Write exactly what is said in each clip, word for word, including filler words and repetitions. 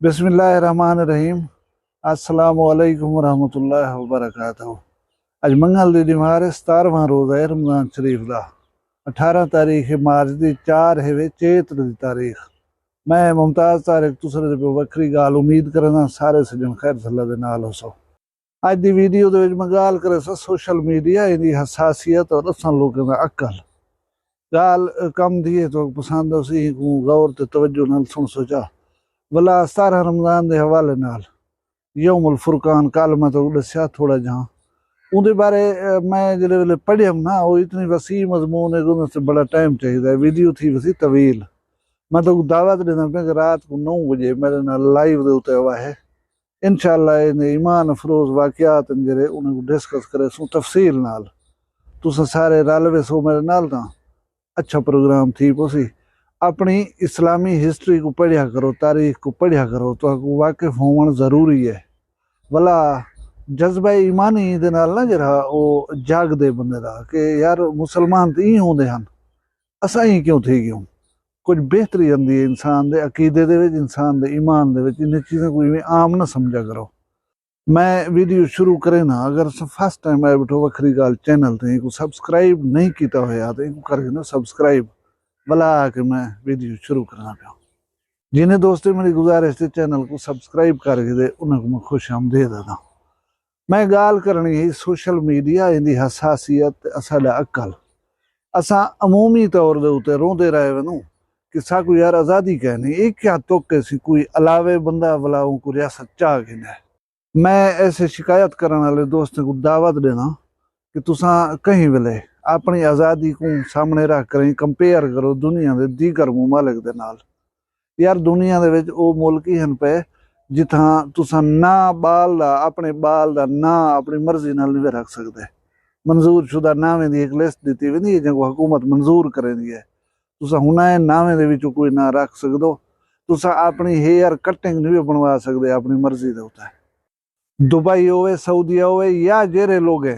بسم اللہ الرحمن الرحیم۔ السلام علیکم ورحمۃ اللہ وبرکاتہ۔ اڄ منگل دی ݙینہوار ہے، ستارہواں روزہ ہے رمضان شریف دا۔ اٹھارہ تاریخ ہے مارچ دی، چار ہے وے چیت دی تاریخ۔ میں ممتاز طارق تساں دے پیا وکھری ڳالھ، امید کرینداں سارے سڄݨ خیر صلاح دے نال ہوسو۔ اڄ دی ویڈیو دے وچ میں ڳالھ کریساں سوشل میڈیا، ایندی حساسیت اور اساں لوکاں دا عقل۔ ڳالھ کم دی ہے، تہاکوں پسند ہوسی، کوں غور تے توجہ نال سݨسو چا۔ ولا ستارہ رمضان دے حوالے نال یوم الفرقان کل میں تہاکوں ݙسیا تھوڑا جہاں۔ اوندے بارے، اے، میں جیڑھے ویلے پڑھیم نا، او اتنی وسیع مضمون ہے کہ اوندے تے بڑا ٹائم چاہیدا ہے، ویڈیو تھی ویسی طویل۔ میں تہاکوں دعوت ݙیندا پیاں کہ رات کوں نو وڄے میݙے نال لائیو دے اتے آوے۔ انشاءاللہ ایندے ایمان افروز واقعات ہن جیڑھے، انہاں کوں ڈسکس کریسوں تفصیل نال۔ تساں سارے رل ویسو میݙے نال تاں اچھا پروگرام تھی پوسی۔ اپݨی اسلامی ہسٹری کوں پڑھیا کرو، تاریخ کوں پڑھیا کرو، تہاکوں واقف ہووݨ ضروری ہے۔ ولا جذبہ ایمانی دے نال نہ جیڑھا او جاڳدے بندے دا کہ یار مسلمان تے ایں ہوندے ہن، اساں ایں کیوں تھی ڳیوں؟ کجھ بہتری آندی ہے انسان دے عقیدے دے وچ، انسان دے ایمان دے وچ۔ انہیں چیزاں کوں ایویں عام نہ سمجھا کرو۔ میں ویڈیو شروع کرینداں، اگر تساں فرسٹ ٹائم آئے ٻیٹھو وکھری ڳالھ چینل تے، اینکوں سبسکرائب نہیں کیتا ہویا تے اینکوں کر گھنو سبسکرائب، ولا آ کے میں ویڈیو شروع کرنا پیا۔ جنہیں دوستیں میری گزارش تے چینل کوں سبسکرائب کر گھدے، انہاں کوں میں خوش آمدید آہداں۔ میں ڳالھ کرݨی ہئی سوشل میڈیا، ایندی حساسیت تے اساݙا عقل۔ اساں عمومی طور دے اتے روندے رہ ویندوں کہ ساکوں یار آزادی کائنی، اے کیا تک ایسی کوئی الاوے بندہ ولا اونکوں ریاست چا گھنے۔ میں ایسے شکایت کرݨ آلے دوستیں کوں دعوت ݙینداں کہ تساں کہیں ویلے اپݨی آزادی کوں سامݨے رکھ کریں کمپیئر کرو دنیا دے دیگر ممالک دے نال۔ یار دنیا دے وچ او ملک ہی ہن پئے جتھاں تساں ناں ٻال دا، اپݨے ٻال دا ناں اپݨی مرضی نال نویں رکھ سڳدے۔ منظور شدہ ناویں دی ہک لسٹ ݙتی ویندی ہے جینکوں حکومت منظور کریندی ہے۔ تساں ہنائیں ناویں دے وچوں کوئی ناں رکھ سڳدو۔ تساں اپݨی ہیئر کٹنگ نویں بݨوا سڳدے اپݨی مرضی دے اتے۔ دبئی ہووے، سعودیہ ہووے یا جیرھے لوگے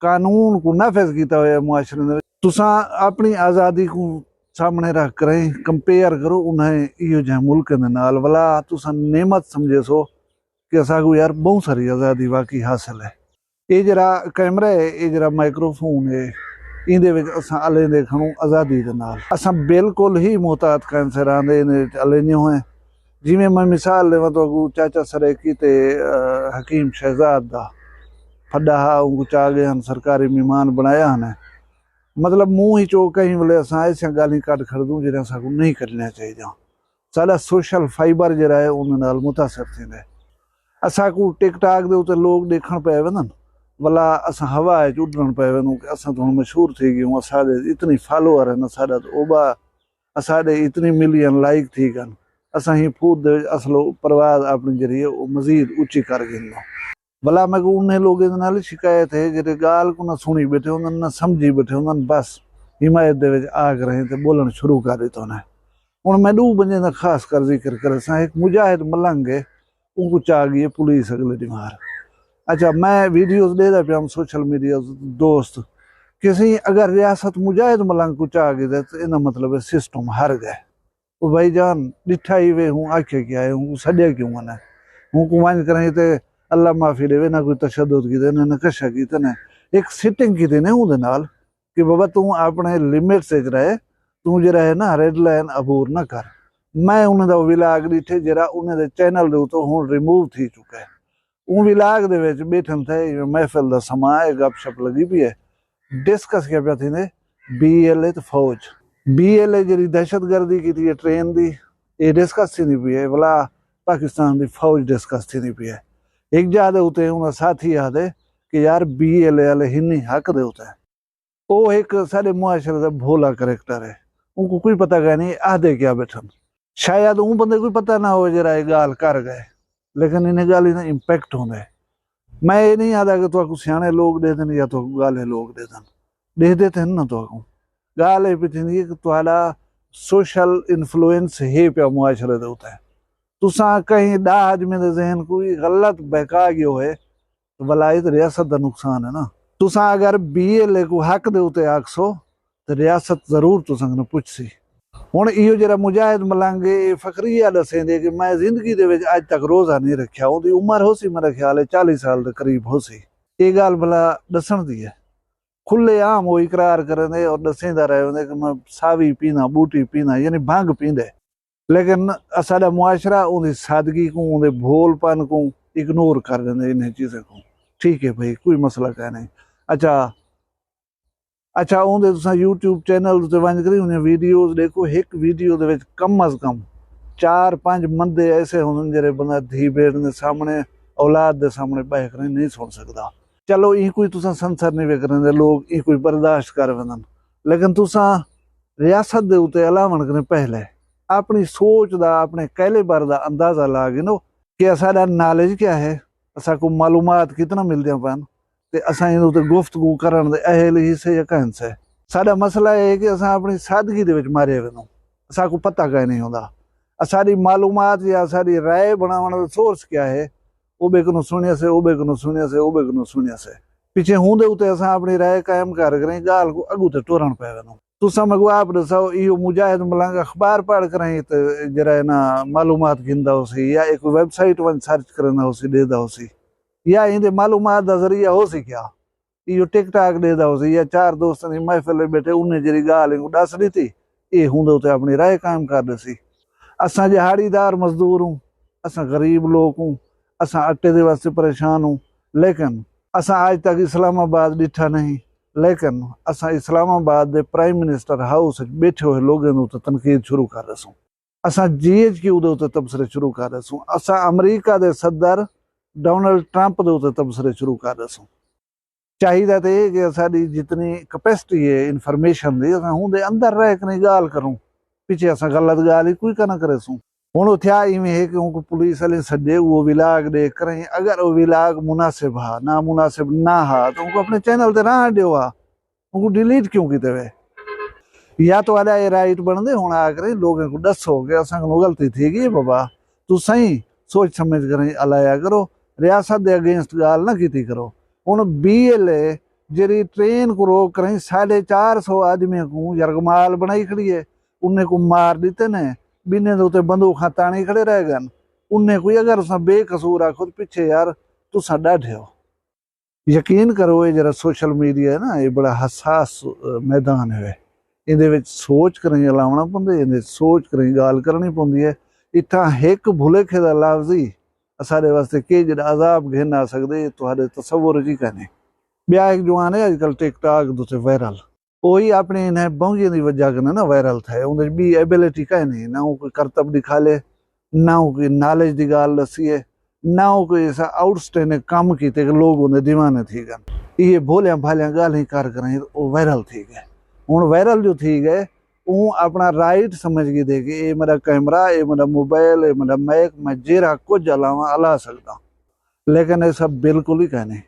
قانون کوں نافذ کیتا ہویا معاشرے دے وچ، تساں اپݨی آزادی کوں سامݨے رکھ کریں کمپیئر کرو انہیں ایہو جہے ملکیں دے نال۔ ولا تساں نعمت سمجھیسو کہ اساکوں یار ٻہوں ساری آزادی واقعی حاصل ہے۔ اے جیرھا کیمرہ ہے، اے جیرھا مائیکروفون ہے، ایندے وچ اساں الیندے کھڑوں آزادی دے نال۔ اساں بالکل ہی محتاط کائنسے رہندے ایندے وچ الیندے ہوئیں۔ جیویں میں مثال ݙیواں تہاکوں، چاچا سرائیکی تے، آ، حکیم شہزاد دا پھݙا ہا، اونکوں چا ڳئے ہن، سرکاری مہمان بݨایا ہن۔ مطلب منہ اچوں کہیں ویلے اساں ایسیاں ڳالھیں کڈھ کھڑدوں جیڑھیاں ساکوں نہیں کڈھݨیاں چاہیدیاں۔ ساݙا سوشل فائبر جیڑھا ہے اوندے نال متاثر تھیندے۔ اساکوں ٹک ٹاک دے اتے لوگ ݙیکھݨ پئے ویندن، ولا اساں ہوا اچ اݙݨ پئے ویندوں کہ اساں تاں ہݨ مشہور تھی ڳیوں، اساݙے اتنی فالوور ہن، اساݙا تاں اوٻا، اساݙے اتنی ملین لائک تھی ڳن۔ اساں ہی پھوت دے وچ اصل پرواز اپݨی جیڑھی ہے او مزید اچی کر گھندوں۔ ولا میکوں انہیں لوگیں دے نال ہی شکایت ہے جیڑھے ڳالھ کوں نہ سݨی ٻیٹھے ہوندن، نہ سمجھی ٻیٹھے ہوندن، بس حمایت دے وچ آ کے رہیں تے ٻولݨ شروع کر ݙتا انہیں۔ ہݨ میں ݙو بندیں دا خاص کر ذکر کریساں، ہک مجاہد ملنگ ہے، اونکوں چا ڳئی ہے پولیس اڳلے ݙینہوار۔ اچھا، میں ویڈیوز ݙیہدا پیام سوشل میڈیا دوست، کہیں اگر ریاست مجاہد ملنگ کوں چا ڳئی تے ایندا مطلب ہے سسٹم ہر ڳئے۔ او بھائی جان، ݙٹھا ہی وے، ہوں آکھیا کیا ہے، ہوں کوں سݙیا کیوں انہیں؟ ہوں کوں ونڄ کریں تے اللہ معافی ݙیوے، نہ کوئی تشدد کیتے نے، نہ کشا کیتے نے۔ ہک سٹنگ کیتی نے اوندے نال کہ بابا توں اپݨے لمٹس اچ رہ، توں جیڑھا ہے نا ریڈ لائن عبور نہ کر۔ میں انہیں دا ولاگ ݙٹھے جیڑھا انہیں دے چینل دے اتوں ہݨ ریموو تھی چکا ہے۔ اوں ولاگ دے وچ ٻیٹھن تھے، ایویں محفل دا سماں ہے، گپ شپ لڳی پئی ہے، ڈسکس کیا پیا تھیندے؟ بی ایل اے تے فوج۔ بی ایل اے جیڑھی دہشت گردی کیتی ہے ٹرین دی، اے ڈسکس تھیندی پئی ہے، ولا پاکستان دی فوج ڈسکس تھیندی پئی ہے۔ ہک جاہ دے اتے انہاں ساتھی آہدے کہ یار بی ایل اے والے ہنی حق دے اتے۔ او ہک ساݙے معاشرے دا بھولا کریکٹر ہے، اونکوں کوئی پتہ کائنی آہدے کیا ٻیٹھن۔ شاید اوں بندے کوں پتہ نہ ہووے جیڑھا اے ڳالھ کر ڳئے، لیکن انہیں ڳالھیں دا امپیکٹ ہوندے۔ میں اے نہیں آہدا کہ تہاکوں سیاݨے لوگ ݙیہدن یا تہاکوں ڳالھے لوگ ݙیہدن، ݙیہدے تے ہن نہ تہاکوں۔ ڳالھ اے پئی تھیندی ہے کہ تہاݙا سوشل انفلوئنس ہے پیا معاشرے دے اتے۔ تساں کہیں ݙاہ آدمی دے ذہن کوں وی غلط بہکا ڳیو ہے، ولا اے تے ریاست دا نقصان ہے نا۔ تساں اگر بی ایل اے کوں حق دے اتے آکھسو تے ریاست ضرور تساں کنوں پچھسی۔ ہݨ ایہو جیڑھا مجاہد ملنگ اے، اے فخریہ ݙسیندے کہ میں زندگی دے وچ اڄ تک روزہ نئیں رکھیا۔ اوندی عمر ہوسی، میرا خیال اے، چالیہہ سال دے قریب ہوسی۔ اے ڳالھ بھلا ݙسݨ دی اے۔ کھلے عام او اقرار کریندے اور ݙسیندا رہ ویندے کہ میں ساوی پینداں، ٻوٹی پینداں، یعنی بھنگ پیندے۔ لیکن اساݙا معاشرہ اوندی سادگی کوں، اوندے بھول پن کوں اگنور کر ݙیندے، انہیں چیزیں کوں۔ ٹھیک ہے بھئی، کوئی مسئلہ کائے نہیں۔ اچھا، اچھا، اوندے تساں یوٹیوب چینل تے ونڄ کری انہیں ویڈیوز ݙیکھو، ہک ویڈیو دے وچ کم از کم چار پنج مندے ایسے ہوندن جیڑھے بندہ دھی بیٹے دے سامݨے، اولاد دے سامݨے ٻہہ کر نہیں سݨ سڳدا۔ چلو، ایں کوں تساں سنسر نہیں وے کریندے، لوگ ایں کوں برداشت کر ویندن، لیکن تساں ریاست دے اتے الاوݨ کنے پہلے اپݨی سوچ دا، اپݨے کیلیبر دا اندازہ لا گھنو کہ اساݙا نالج کیا ہے، اساکوں معلومات کتنا ملدیاں پن، تے اساں ایندے اتے گفتگو کرݨ دے اہل ہیسے یا کائنسے۔ ساݙا مسئلہ اے ہے کہ اساں اپݨی سادگی دے وچ مارے ویندوں، اساکوں پتہ کائے نہیں ہوندا۔ اساݙی معلومات یا اساݙی رائے بݨاوݨ دا سورس کیا ہے، او ٻئے کنوں سݨیسے، او ٻئے کنوں سݨیسے، او ٻئے کنوں سݨیسے۔ پچھے ہوندے اتے اساں اپݨی رائے قائم کر کریں ڳالھ کوں اڳوں تے ٹورݨ پئے ویندوں۔ تساں میکوں آپ ݙساؤ، ایہو مجاہد ملنگ اخبار پڑھ کریں تے جیڑھا ہے نا معلومات گھندا ہوسی، یا ایک ویب سائٹ ونڄ سرچ کریندا ہوسی، ݙیہدا ہوسی، یا ایندے معلومات دا ذریعہ ہوسی کیا؟ ایہو ٹک ٹاک ݙیہدا ہوسی یا چار دوستاں دی محفل وچ ٻیٹھے انہیں جیڑھی ڳالھ اینکوں ݙس ݙتی، اے ہوندے اتے اپݨی رائے قائم کر ݙیسی۔ اساں ݙیہاڑی دار مزدور ہوں، اساں غریب لوک ہوں، اساں اٹے دے واسطے پریشان ہوں، لیکن اساں اڄ تک اسلام آباد ݙٹھا نہیں، لیکن اساں اسلام آباد دے پرائم منسٹر ہاؤس وچ ٻیٹھے ہوئے لوگاں دے اتے تنقید شروع کر ݙیسوں۔ اساں جی ایچ کیو دے اتے تبصرے شروع کر ݙیسوں۔ اساں امریکہ دے صدر ڈونلڈ ٹرمپ دے اتے تبصرے شروع کر ݙیسوں۔ چاہیدا تے اے کہ اساݙی جتنی کیپیسٹی ہے انفارمیشن دی، اساں اوندے اندر رہ کے نہیں ڳالھ کروں، پچھے اساں غلط ڳالھ ہی کوئی کنا کریسوں۔ ہݨ او تھیا ایویں ہے کہ اونکوں پولیس والے سݙے، او ولاگ ݙیکھ کریں، اگر او ولاگ مناسب ہا، نامناسب نہ ہا، تاں اونکوں اپݨے چینل تے رہݨ ݙیو ہا، اونکوں ڈیلیٹ کیوں کیتے وے؟ یا تہاݙا اے رائٹ بݨدے ہݨ آ کریں لوگاں کوں ݙسو کہ اساں کنوں غلطی تھی ڳئی ہے بابا، تساں ہی سوچ سمجھ کریں الایا کرو، ریاست دے اگینسٹ ڳالھ نہ کیتی کرو۔ ہݨ بی ایل اے جیڑھی ٹرین کوں روک کریں ساڑھے چار سو آدمیاں کوں یرغمال بݨائی کھڑی ہے، انہیں کوں مار ݙتے نے، ٻنہیں دے اتے بندوقاں تاݨی کھڑے رہ ڳن۔ انہیں کوں اگر تساں بے قصور آکھو تاں پچھے یار تساں ݙاڈھے ہو۔ یقین کرو، اے جیڑھا سوشل میڈیا ہے نا، اے بڑا حساس، آ، میدان ہے۔ ایندے وچ سوچ کریں الاوݨا پوندے، ایندے سوچ کریں ڳالھ کرݨی پوندی ہے۔ اتھاں ہک بھلیکھے دا لفظ ہی اساݙے واسطے کیجھا عذاب گھن آ سڳدے، اے تہاݙے تصور وچ ہی کائنی۔ ٻیا ہک جوان ہے اڄ کل ٹک ٹاک دے اتے وائرل، اوہی اپݨی انہیں بونگیاں دی وجہ کنیں نا وائرل تھئے۔ اوندے وچ ٻی ایبلٹی کائنی، نہ او کوئی کرتب ݙکھالے، نہ او کوئی نالج دی ڳالھ ݙسی ہے، نہ او کوئی ایسا آؤٹ سٹینڈنگ کم کیتے کہ لوگ اوندے دیوانے تھی ڳن۔ ایہے بھولیاں بھالیاں ڳالھیں کر کریں او وائرل تھی ڳئے۔ ہݨ وائرل جو تھی ڳئے، اوں اپݨا رائٹ سمجھ گھدے کہ اے میݙا کیمرہ، اے میݙا موبائل، اے میݙا مائیک، میں جیڑھا کجھ الاواں الا سڳداں۔ لیکن اے سب بالکل ہی کائنی۔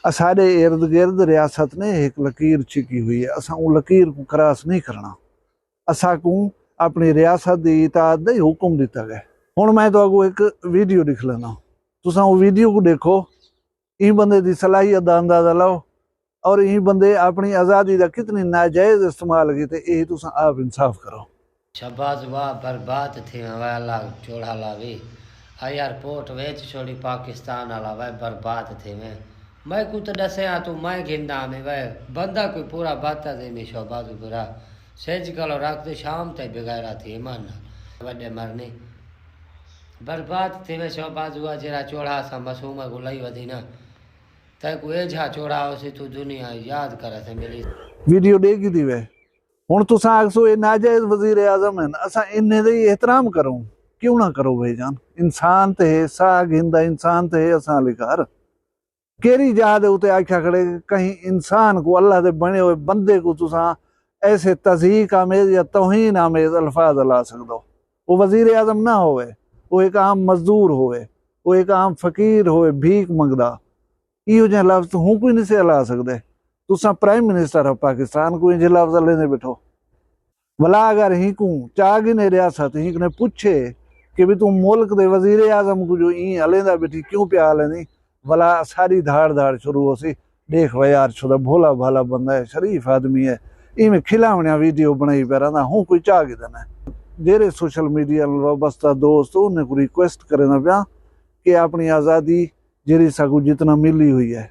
اساݙے ارد گرد ریاست نے ہک لکیر چھکی ہوئی ہے، اساں اوں لکیر کوں کراس نہیں کرݨا۔ اساکوں اپݨی ریاست دی اطاعت دا ہی حکم ݙتا ڳئے۔ ہݨ میں تہاکوں ہک ویڈیو ݙکھلینداں، تساں او ویڈیو کوں ݙیکھو، ایں بندے دی صلاحیت دا اندازہ لاؤ، اور ایں بندے اپݨی آزادی دا کتنی ناجائز استعمال کیتے، ایہ تساں آپ انصاف کرو۔ شہباز واہ برباد تھیویں، واہ اللہ چوڑا لاوی۔ ایئرپورٹ ویچ چھوڑی پاکستان آلا، واہ برباد تھیویں۔ میکوں تاں ݙسے ہا توں، میں گھندا ہمیں، واہ بندہ کوئی پورا بات ہے میں شہباز برا۔ سج کلو رکھ دے شام تائیں بغیرہ تھی ایمان نال۔ وݙے مرنی۔ برباد تھیویں شہباز واہ، جیڑھا چوڑا سا معصومہ کوں لئی ودی نا۔ تیکوں ایجھا چوڑا ہوسی توں دنیا یاد کریسے ملی۔ ویڈیو ݙیکھ گھدی وے۔ ہݨ تساں آکھسو اے ناجائز وزیر اعظم ہن، اساں انہیں دا ہی احترام کروں؟ کیوں نہ کرو بھائی جان؟ انسان تے ہے، ساہ گھندا انسان تے ہے، اساں آلی گھر۔ کیڑھی جاہ دے اتے آکھیا کھڑے کہ کہیں انسان کوں، اللہ دے بݨے ہوئے بندے کوں تساں ایسے تضحیک آمیز یا توہین آمیز الفاظ الا سڳدو؟ او وزیر اعظم نہ ہووے، او ہک عام مزدور ہووے، او ہک عام فقیر ہووے، بھیک منگدا۔ ایہو جہے لفظ توں ہوں کوئی نہیں سے الا سڳدے۔ تساں پرائم منسٹر ہو پاکستان، کوئی جہے لفظ الیندے ٻیٹھو؟ ولا اگر ہیکوں چا گھنے ریاست، ہیک نے پچھے کہ بھی توں ملک دے وزیر اعظم کوں جو ایں الیندا ٻیٹھی کیوں پیا الیندی، ولا ساری دھاڑ دھاڑ شروع ہوسی۔ ݙیکھ وے یار، چھوڑا بھولا بھالا بندہ ہے، شریف آدمی ہے، ایویں کھلاوݨیاں ویڈیو بݨائی پیا رہندا، ہوں کوئی چا گھدن ہے۔ جیرھے سوشل میڈیا نال وابستہ دوست انہیں کوں ریکویسٹ کریندا پیاں کہ اپنی آزادی جیرھی ساکوں جتنا ملی ہوئی ہے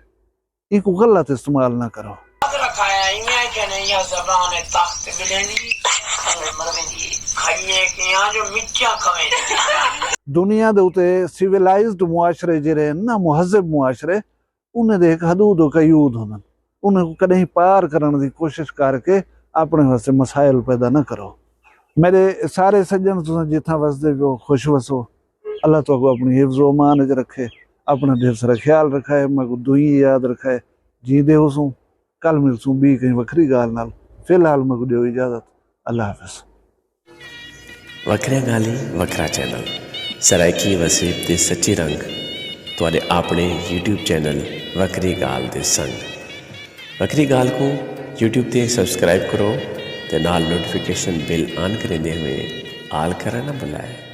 اینکوں غلط استعمال نہ کرو۔ یاد رکھایا ایویں کہ نہیں یا زبان تخت ملیندی مرویندی کھائیے کہ یہاں جو مٹیاں کھویندی۔ دنیا دے اتے سویلائزڈ معاشرے جیرھے ہن نا، مہذب معاشرے، انہیں دے ہک حدود و قیود ہوندن۔ انہیں کوں کݙہیں پار کرݨ دی کوشش کر کے اپݨے واسطے مسائل پیدا نہ کرو۔ میݙے سارے سڄݨ، تساں جتھاں وسدے پیو خوش وسو۔ اللہ تہاکوں اپݨی حفظ و امان اچ رکھے، اپݨا ڈھیر سارا خیال رکھائے، میکوں دعائیں یاد رکھائے۔ جیندے ہوسوں، کل ملسوں ٻی کہیں وکھری ڳالھ نال۔ فی الحال میکوں ݙیو اجازت۔ اللہ حافظ۔ وکھریاں ڳالھیں وکھرا چینل، سرائیکی وسیب دے سچے رنگ، تہاݙے آپݨے یوٹیوب چینل وکھری ڳالھ دے سنگ۔ وکھری ڳالھ کوں یوٹیوب تے سبسکرائب کرو تے نال نوٹیفیکیشن بیل آن کریندے ہوئیں آل کرݨ نہ بھلائے۔